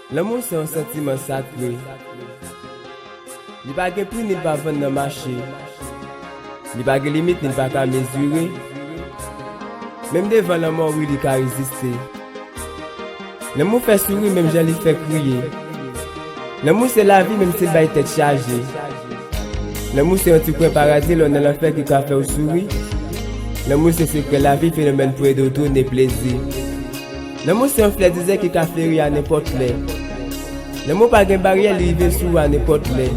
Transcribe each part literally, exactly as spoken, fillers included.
Lanmou se yon santiman sakre. Li pa gen pri ni l pa vann nan mache. Li pa gen limit ni l pa ka mezire. Menm devan lanmò, wi, li ka reziste. Lanmou fè souri menm jan li fè kriye. Lanmou se lavi menm si l bay tèt chaje. Lanmou se yon ti kwen paradi lè w nan lanfè ki ka fè w souri. Lanmou se sekrè lavi, fenomèn pou ede w tounen plezi. Lanmou se yon flè dezè ki ka fleri a nenpòt lè. Lanmou pa gen baryè, li rive sou ou a nenpòt lè.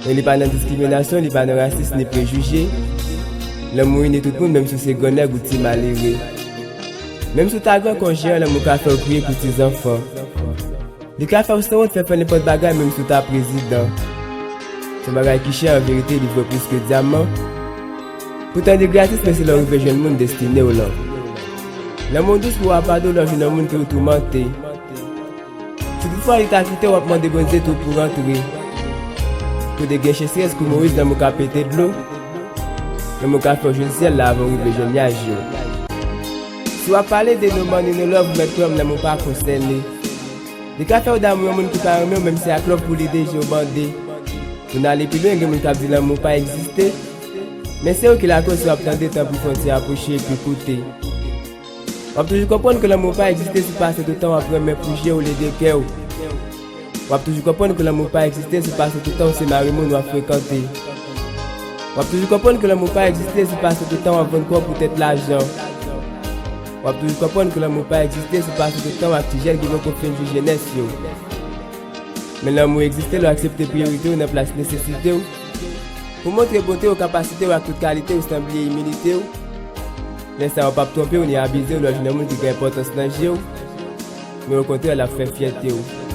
E li pa nan diskriminasyon, li pa nan rasis ni prejije. Lanmou ini tout moun, menm si w se grannèg ou ti malere. Menm si w ta gran kon jeyan, lanmou ka fè w kriye pou ti zanfan. Li ka fè w sanwont fè fè nenpòt bagay, menm si w ta prezidan. Se yon bagay ki chè, an verite, li vo plis ke dyaman. Poutan li gratis, men se lè w rive jwenn moun destine w lan. Lanmou dous pou w apado lè w jwenn yon moun ke w toumante. Si toutfwa li ta kite w, w ap mande Bondye tou pou rantre. Kote gen sechrès kou Moyiz, lanmou ka pete dlo. Lanmou ka fè w jwenn syèl la avan w rive jwenn nyaj yo. Si w ap pale de no money, no love, ou mèt kwè m, lanmou pa konsène. Li ka fè w damou yon moun ki pa renmen w, menm si ak love pou li deje w bande. Pou n ale pi lwen, gen moun k ap di lanmou pa egziste. Men se ou ki lakòz, si w ap tande, tanpri fè yon ti apwoche epi koute. W ap toujou konprann ke lanmou pa egziste si w pase tout tan w ap renmen pou je w, lede kè w. W ap toujou konprann ke lanmou pa egziste si w pase tout tan w se mari moun w ap frekante. W ap toujou konprann ke lanmou pa egziste si w pase tout tan w ap vann kò w poutèt lajan. W ap toujou konprann ke lanmou pa egziste si w pase tout tan w ak ti jèn ki poko fin jwi jenès yo. Men lanmou egziste lè w aksepte priyorite w nan plas nesesite w. Pou montre bote w, kapasite w ak tout kalite w san bliye imilite w. Lè sa yo p ap twonpe w ni abize w lè w jwenn yon moun ki gen enpòtans nan je w. Men okontrè, l ap fè fyète w.